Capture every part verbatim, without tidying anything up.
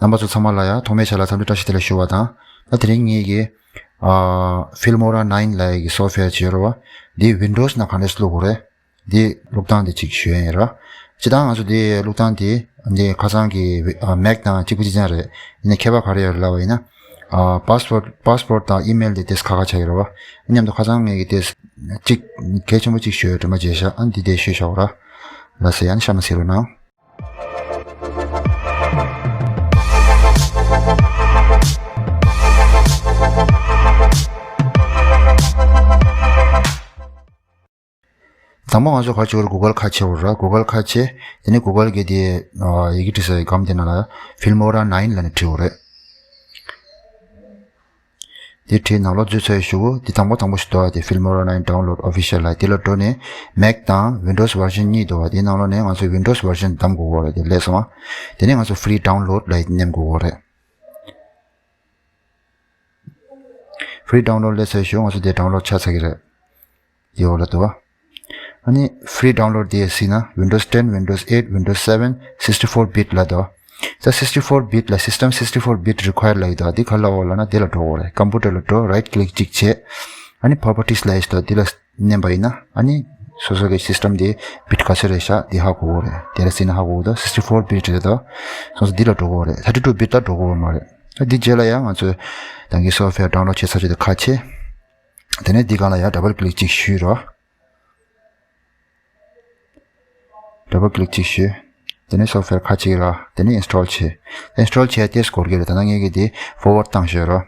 རྣམ་པ་ཚོ་ཚང་མ་ལ་ཡང་ཐོག་མའི་ཆ་ལ་འཚམས་འདྲི་བཀྲ་ཤིས་བདེ་ལེགས་ཞུ་བ་དང་། ད་དེ་རིང་ངེད་ཀྱིས་ཨ་Filmora nine ལབ་ཡག་གི་སོབ་ཝེར་ཅིག་ཡོད་རེད་བ། འདི་Windows ནང་ག་འདྲས་བླུག་དགོས་རེད། འདི་བླུག་སྟངས་དེ་ཅིག་ཞུ་ཡ་ཡིན་ར། སྤྱིར་བཏང་ང་ཚོ་འདི་བླུག་སྟངས་དེ་འདི་ཁ་སང་གི་ཨ་Mac དང་གཅིག་པ་གཅིག་རྐྱང་རེད། ཡིན་ནའི་ཁྱད་པར་ག་རེ་ཡོད་རེད་ལབ་པ་ཡིན་ན། ཨ་password password དང་email དེ་ཏོག་ཙམ་ཁག་ཁག་ཆགས་ཀྱི་རེད་བ། མཉམ་དུ་ཁ་སང་ངེད་ཀྱིས་དེ་གཅིག་གལ་ཆེན་པོ་གཅིག་ཞུ་ཡ་དྲན་པ་བརྗེད་ཤག་ཨ་འདི་དེ་ཞུས་བཞག་ར། ལགས་སེ། ཨ་ནི་གཤམ་ལ་གཟིགས་རོགས་གནང་། དང་པོ་ང་ཚོ་ག་རེ་བྱེད་དགོས་རེད། Google ཁ་ཕྱེ་དགོས་རེད། Google ཁ་ཕྱེ། དེ་ནས་Google གི་དེ་ཡི་གེ་བྲིས་ས་ཡི་སྒམ་དེ་ནང་ལ་Filmora nine ལབ་ནས་བྲིས་དགོས་རེད། དེ་བྲིས་ནང་ལོགས་འཛུལ་ཚར་བའི་གཞུག་གུ་དེ་དང་པོ་དང་པོ་ཞིག་འདུག་བ། དེ་Filmora nine download official ལབ་དེ་ལ་འགྲོ་ནས་Mac དང་Windows version གཉིས་འདུག་བ། དེ་ནང་ལོགས་ནས་ང་ཚོ་Windows version བདམས་དགོས་རེད། དེ་སླེབས་སོང་བ། དེ་ནས་ང་ཚོ་Free Download ལབ་ཡག་དེ་མནན་དགོས་རེད། Free Download སླེབས་ཚར་བའི་གཞུག་གུ་ང་ཚོ་དེ་download ཆགས་ཚར་གྱི་རེད། དེ་འོག་ལ་འདུག་བ། ཨ་ནི་Free Download དེ་གཟིགས་ན་Windows ten, Windows eight, Windows seven, sixty four bit ལབ་འདུག་ད་sixty four bit ལ་System sixty four bit required ལབ་ཡོད་འདུག་འདི་ག་རེ་ལབ་ཡོད་ལབ་ན་དེ་ལ་འགྲོ་དགོས་རེད། Computer ལ་འགྲོ། Right click གཅིག་བྱས། ཨ་ནི་Properties ལབ་ཡག་ཅིག་འདུག་འདི་ལ་མནན་པ་ཡིན་ན་ཨ་ནི་སོ་སོ་གི་System དེ་bit ག་ཚོད་རེད་ཤག་འདི་ཧ་གོ་གི་རེད། དེ་ལ་གཟིགས་ན་ཧ་གོ་གི་འདུག sixty four bit རེད་འདུག་སོང་ཙང་འདི་ལ་འགྲོ་དགོས་རེད། thirty two bit ལ་འགྲོ་དགོས་མ་རེད། ད་འདི་རྗེས་ལ་ཡང་ང་ཚོས་ད་གིན་software download བྱས་ཚར་བ་དེ་ཁ་ཕྱེ། དེ་ནས་འདི་སྒང་ལ་ཡང་double click གཅིག་གཞུས་རོགས། Double click གཅིག་གཞུས། དེ་ནས་software ཁ་ཕྱེ་རོགས། དེ་ནས་install བྱེད། Install བྱས་ཏེ་སྐོར་གྱི་རེད། ད་ནང་ངེད་ཀྱིས་འདི་forward བཏང་ཞུས་རོགས།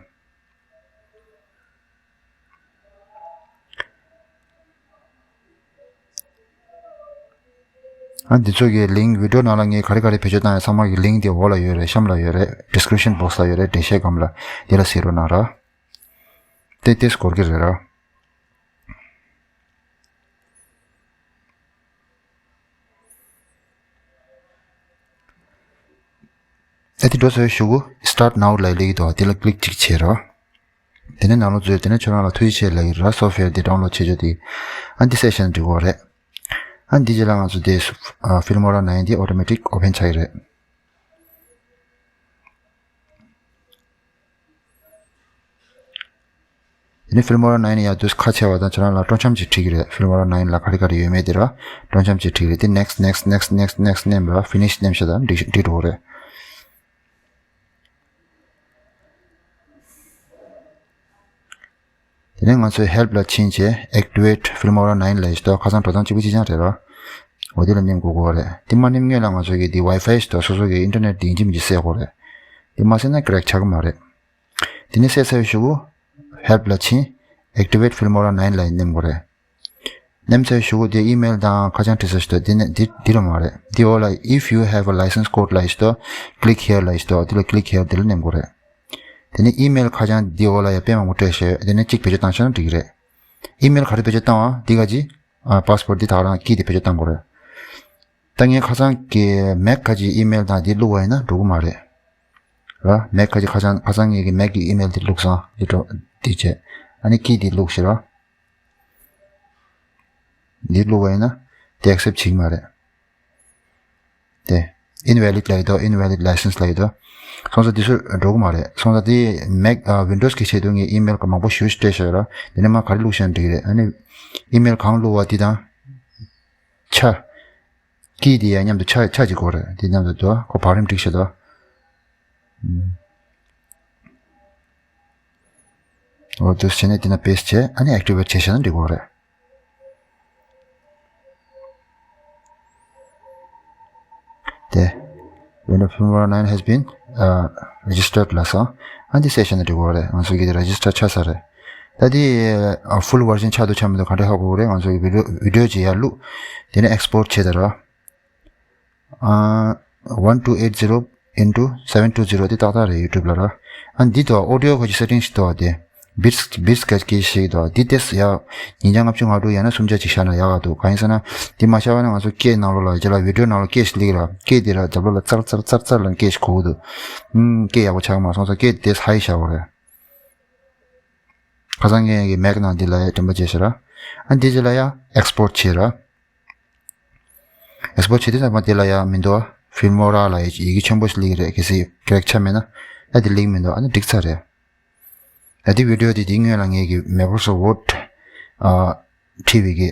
ཨ་འདི་ཚོ་གི་link video ནང་ལ་ངས་ག་རེ་ག་རེ་བེད་སྤྱོད་བཏང་ཡོད་ཚང་མ་གི་link དེ་འོག་ལ་ཡོད་རེད། གཤམ་ལ་ཡོད་རེད། Description box ལ་ཡོད་རེད། འགྲེལ་བཤད་སྒམ་ལ་དེ་ལ་གཟིགས་རོགས་གནང་རོགས། དེ་དེ་སྐོར་གྱི་རེད་ར། ཨ་དེ་འགྲོ་ཚར་བའི་གཞུག་གུ་Start Now ལབ་ཡག་སླེབས་ཀྱི་འདུག་དེ་ལ་click གཅིག་བྱེད་རོགས། དེ་ནས་ནང་ལོགས་འཛུལ། དེ་ནས་ཁྱོད་རང་ལ་ཐུགས་རྗེ་ཆེ་ལབ་ཀྱི་རེད། software དེ་download བྱེད་ཆོག་དེ། ཨ་འདི་session འགྲིག་གི་རེད། ཨ་འདི་རྗེས་ལ་ང་ཚོ་དེ་Filmora nine དེ་automatic open ཆགས་ཀྱི་རེད། དེ་ནས་Filmora nine ཡར་དུས་ཁ་ཕྱེ་བ་དང་ཁྱེད་རང་ལ་སྤྲོ་འཆམ་ཅིག་འཁྲིད་ཀྱི་རེད། Filmora nine ལ་ག་རེ་ག་རེ་ཡོད་མེད་དེ་ར་སྤྲོ་འཆམ་ཅིག་འཁྲིད་ཀྱི་རེད། དེ་next next next next next མནན་པ་finish མནན་བྱས་ད་འགྲིག་འགྲིག་འགྲོ་གི་རེད། དེ་ནས་ང་ཚོས་help ལ་ཕྱིན་བྱས་activate Filmora nine ལབ་ཡག་ཅིག་འདུག་ཁ་སང་འགྲོ་སྟངས་གཅིག་པ་གཅིག་རྐྱང་རེད་ར། འོ་དེ་ལ་མནན་དགོས་ཀྱི་རེད། དེ་མ་མནན་སྔོན་ལ་ང་ཚོ་གི་དེ་Wi-Fi ཞིག་འདུག་སོ་སོ་གི་internet དེ་ཡིན་གཅིག་མིན་གཅིག་གསོག་དགོས་རེད། དེ་མ་བསད་ན་crack ཆགས་ཀྱི་མ་རེད། དེ་ནས་བསད་ཚར་བའི་གཞུག་གུ་help ལ་ཕྱིན། activate Filmora nine ལ་མནན་དགོས་རེད། མནན་ཚར་བའི་གཞུག་གུ་དེ་email དང་ཁ་བྱང་བྲིས་ས་ཞིག་འདུག་དེ་ནས་འདི་འདི་ལ་མ་རེད། འདི་འོག་ལ་if you have a license code ལབ་ཡག་ཅིག་འདུག click here ལབ་ཡག་ཅིག་འདུག་དེ་ལ་click here དེ་ལ་མནན་དགོས་རེད། དེ་ནས་email ཁ་བྱང་འདི་འོག་ལ་ཡང་དཔེ་མང་པོ་སྤྲད་བཞག་དེ་ནས་གཅིག་བེད་སྤྱོད་བཏང་ཤེས་ན་འགྲིག་གི་རེད། email ག་རེ་བེད་སྤྱོད་བཏང་བ་འདི་ག་ཅིག་ཨ་password འདི་ད་ག་རང་key དེ་བེད་སྤྱོད་བཏང་དགོས་རེད། ད་ངས་ཁ་སང་གི་Mac ག་ཅིག་email དང་འདི་བླུགས་པ་ཡིན་ན་འགྲོ་གི་མ་རེད། ར། Mac ག་ཅིག་ཁ་སང་ཁ་སང་ངས་ཀྱི་Mac གི་email དེ་བླུགས་སོང་། འདི་འགྲོ་འདི་བྱས། ཨ་ནི་key འདི་བླུགས་ཤིག་ར། འདི་བླུགས་པ་ཡིན་ན་དེ་accept བྱེད་ཀྱི་མ་རེད། དེ་invalid ལབ་ཡག་འདུག invalid license ལབ་ཡག་འདུག་སོང་ཙང་འདི་ཚོ་འགྲོ་གི་མ་རེད། སོང་ཙང་འདི་Mac ཨ་Windows གི་ཆེད་དུ་ངས་email ག་མང་པོ་ཞེ་པོ་ཅིག་སྤྲད་བཞག་ཡོད་ར། དེ་ནས་མར་ག་རེ་བླུགས་བཞག་ན་འགྲིག་རེད། ཨ་ནི་email གང་བླུགས་པ་འདི་དང་། ཆ། key དེ་ཡང་མཉམ་དུ་ཆ་ཆ་གཅིག་དགོས་རེད། དེ་མཉམ་དུ་འདུག་ཁོ་བར་རིམ་འགྲིག་ཤག་འདུག་ཨུམ། འོ་འདུག་སེ་བྱས་ནས་དེ་ན་paste བྱས། ཨ་ནི་activate བྱས་བཞག་ན་འགྲིག་གི་རེད། དེ། Windows Filmora nine has been uh, registered ལབ་སོང་། ཨ་འདི་session འགྲིག་གི་རེད། ང་ཚོ་གི་register ཆགས་ཚར་རེད། ད་འདི་full version ཆགས་འདུག་ཆགས་མི་འདུག་ག་འདྲ་ཧ་གོ་གི་རེད། ང་ཚོ་གི་video video ཅིག་ཡར་བླུགས། དེ་ནས་export བྱས་ད་ར། ཨ། one two eight zero into seven two zero དེ་ཏག་ཏག་རེད། YouTube ལ་ར། ཨ་འདི་དོ་audio གི་settings ཞིག་འདུག་དེ། beats beats ག་གི་ཞིག་འདུག་འདི་ཏོག་ཙམ་ཡག་ཉིས་བརྒྱ་ལྔ་བཅུ་ང་དྲུག་ཡང་ན་སུམ་བརྒྱ་ཅིག་བཞག་ན་ཡག་ག་འདུག་གང་ཡིན་ཟེར་ན་འདི་མ་བཞག་པ་ན་ང་ཚོ་སྐད་ནང་ལོགས་ལ་རྗེས་ལ་video ནང་ལོགས་སྐད་ཞིག་སླེབས་ར། སྐད་དེ་ར་རྒྱབ་ལོགས་ལ་ཙར་ཙར་ཙར་ཙར་ལ་སྐད་ཞིག་གོ་གི་འདུག་ཨུམ། སྐད་ཡག་པོ་ཆགས་མ་སོང་ཙང་སྐད་དེ་high བཞག་དགོས་རེད། ཁ་སང་ངས་ཀྱི་Mac ནང་འདི་ལ་ཡ་དྲན་པ་བརྗེད་ཤག་ར། ཨ་འདི་རྗེས་ལ་ཡ་export བྱེད་ར། export བྱེད་དུས་ཙམ་པ་དེ་ལ་ཡ་མི་འདུག Filmora ལ་ཡི་གེ་ཆེན་པོ་ཞིག་སླེབས་ཀྱི་རེད། གལ་སྲིད་ཀེ་རེག་ཆགས་མེད་ན། ཨ་དེ་སླེབས་མི་འདུག་ཨ་ནི་འགྲིག་ཚར་རེད། ཨ་དེ་བི་ཌི་ཡོ་དེ་དེའི་སྔོན་ལ་ངས་ཀྱི་Microsoft Word ཨ་ཁྲིད་པའི་གི་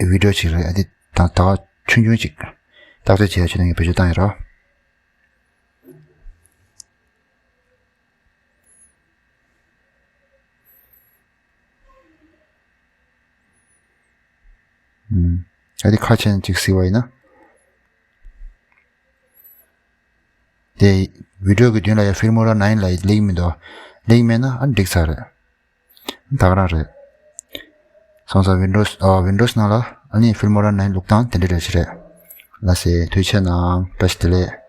བི་ཌི་ཡོ་ཅིག་རེད། ཨ་དེ་ད་ད་ཆུང་ཆུང་ཅིག་བརྟག་དཔྱད་བྱས་ཆེད་དུ་ངས་བེད་སྤྱོད་བཏང་ཡོད་རོ། ཨ་དེ་ཁ་ཆེན་ཅིག་གཟིགས་པ་ཡིན་ན། དེ་བི་ཌི་ཡོ་གི་མདུན་ལ་ཡང་Filmora nine ལ་སླེབས་མི་འདུག་སླེབས་མེད་ན་ཨ་འགྲིག་ཚར་རེད། ད་ག་རང་རེད། སོང་ཙང་Windows ཨ་Windows ནང་ལ་ཨ་ནི་Filmora nine བླུགས་སྟངས་དེ་འདྲ་རེད་ཤི་རེད། ལགས་སེ། ཐུགས་རྗེ་གནང་། བཀྲ་ཤིས་བདེ་ལེགས།